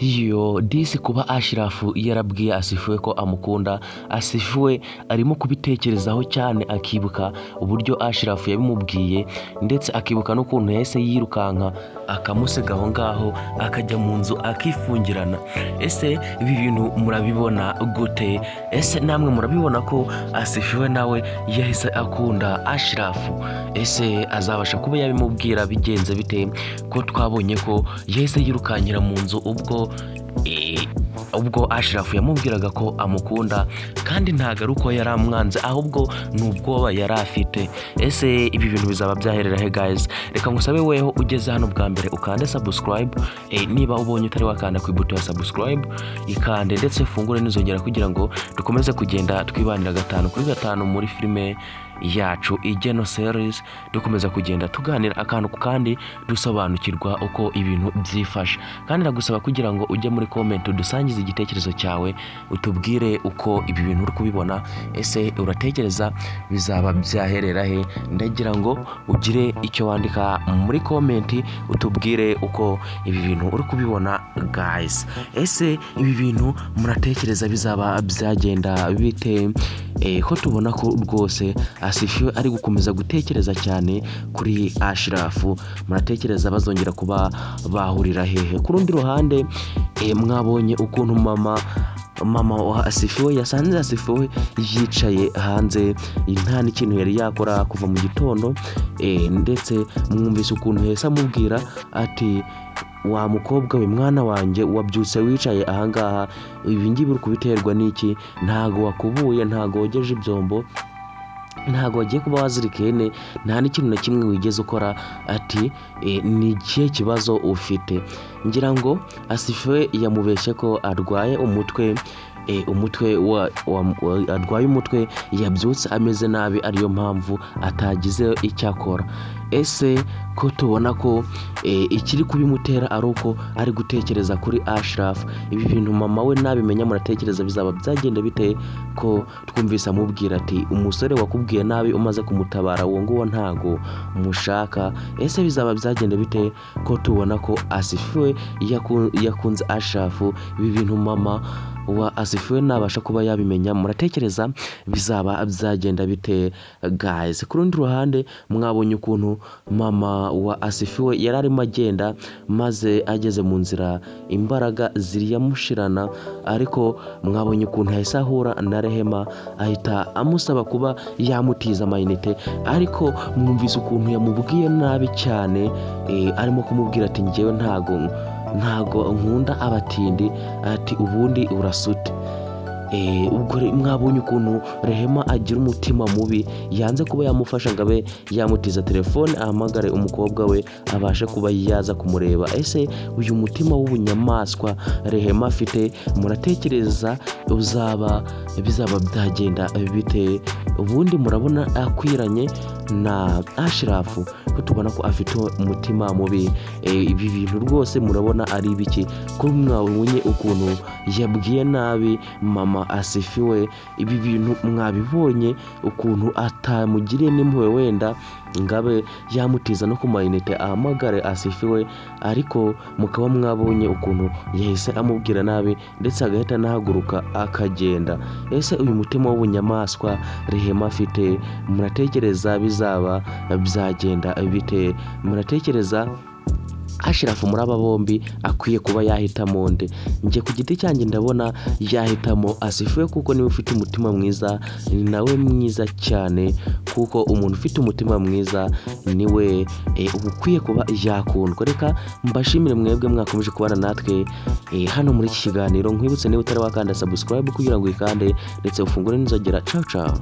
Iyo disi kuba Ashirafu yarabwiye Asifuwe ko amukunda, Asifuwe arimo kubitekerezaho cyane, akibuka uburyo Ashirafu yabimubwiye, ndetse akibuka n'ukuntu yahise yirukanka akamusiga aho ngaho, akajya mu nzu akifungirana. Ese ibi bintu murabibona gute? Ese namwe murabibona ko Asifiwe nawe yahise akunda Ashirafu? Ese azabasha kuba yabimubwira bigenze bite, ko twabonye ko yahise yirukankira mu nzu ubwo Ashirafu yamubwiraga ko amukunda, kandi ntabwo ari uko yari amwanze, ahubwo ni ubwoba yari afite? Ese ibi bintu bizaba byaherera he, guys? Reka ngusabe weho ugeze hano bwa mbere ukande subscribe. Niba ubonye utari wakanda ku ibuto ya subscribe, ikande ndetse ufungure n'inzogera kugira ngo dukomeze kugenda twibanira gatanu kuri gatanu muri filime yacu Igeno Series, dukomeza kugenda tuganira akantu ku kandi, dusobanukirwa uko ibintu byifashe. Kandi ndagusaba kugira ngo ujye muri comment udusangize igitekerezo cyawe, utubwire uko ibi bintu uri kubibona. Ese uratekereza bizaba byaherera he? Ndagira ngo ugire icyo wandika muri comment, utubwire uko ibi bintu uri kubibona, guys. Ese ibi bintu muratekereza bizaba byagenda bite? Ko tubona ko rwose Asifiwe ari gukomeza gutekereza cyane kuri Ashirafu, muratekereza bazongera kuba bahurira hehe? Ku rundi ruhande, mwabonye ukuntu mama wa Asifiwe yasanze Asifiwe yicaye hanze, nta n'ikintu yari yakora kuva mu gitondo, ndetse mwumvise ukuntu yahise amubwira ati: "Wa mukobwa we, mwana wanjye, wabyutse wicaye ahangaha, ibi ngibi uri kubiterwa n'iki? Ntago wakubuye, ntago wogeje ibyombo, ntago wagiye kuba wazirika ihene, nta n'ikintu na kimwe wigeze ukora." Ati: "Ni ikihe kibazo ufite?" Ngira ngo Asifiwe yamubeshye ko arwaye umutwe, umutwe arwaye umutwe, yabyutse ameze nabi, ariyo mpamvu atagize icyo akora. Ese ko tubona ko ikiri kubimutera ari uko ari gutekereza kuri Ashraf, ibi bintu mama we nabimenya muratekereza bizaba byagenda bite, ko twumvise amubwira ati: "Umusore wakubwiye nabi umaze kumutabara, uwo nguwo ntago mushaka"? Ese bizaba byagenda bite, ko tubona ko Asifiwe yakunze Ashraf? Ibi bintu mama wa Asifiwe nabasha kuba yabimenya, muratekereza bizaba byagenda bite, guys? Ku rundi ruhande, mwabonye ukuntu mama wa Asifiwe yari arimo agenda, maze ageze mu nzira imbaraga ziriyamushirana, ariko mwabonye ukuntu yahise ahura na Rehema, ahita amusaba kuba yamutiza amayinite, ariko mwumvise ukuntu yamubwiye nabi cyane, arimo kumubwira ati: "Njyewe ntago nkunda abatindi." Ati: "Ubundi urasute." Ubwo mwabonye ukuntu Rehema agira umutima mubi, yanze kuba yamufasha ngo abe yamutiza telefone ahamagare umukobwa we abashe kuba yaza kumureba. Ese uyu mutima w'ubunyamaswa Rehema afite, muratekereza uzaba bizaba byagenda bite? Ubundi murabona akwiranye na Ashirafu, ko tubona ko afite umutima mubi? Ibi bintu rwose murabona ari ibiki, ko mwabonye ukuntu yabwiye nabi mama Asifiwe? Ibi bintu mwabibonye ukuntu atamugiriye n'impuhwe wenda ngo abe yamutiza no ku mayinite ahamagare Asifiwe, ariko mukaba mwabonye ukuntu yahise amubwira nabi, ndetse agahita anahaguruka akagenda. Ese uyu mutima w'ubunyamaswa Rehema afite, muratekereza bizaba byagenda bite? Muratekereza Ashirafu muri aba bombi akwiye kuba yahitamo nde? Njye ku giti cyanjye ndabona yahitamo Asifiwe, kuko niwe ufite umutima mwiza, ni nawe mwiza cyane, kuko umuntu ufite umutima mwiza niwe uba ukwiye kuba yakundwa. Reka mbashimire mwebwe mwakomeje kubana natwe hano muri iki kiganiro. Nkwibutse, niba utari wakanda subscribe, kugira ngo uyikande ndetse ufungure n'inzogera. Ciao ciao.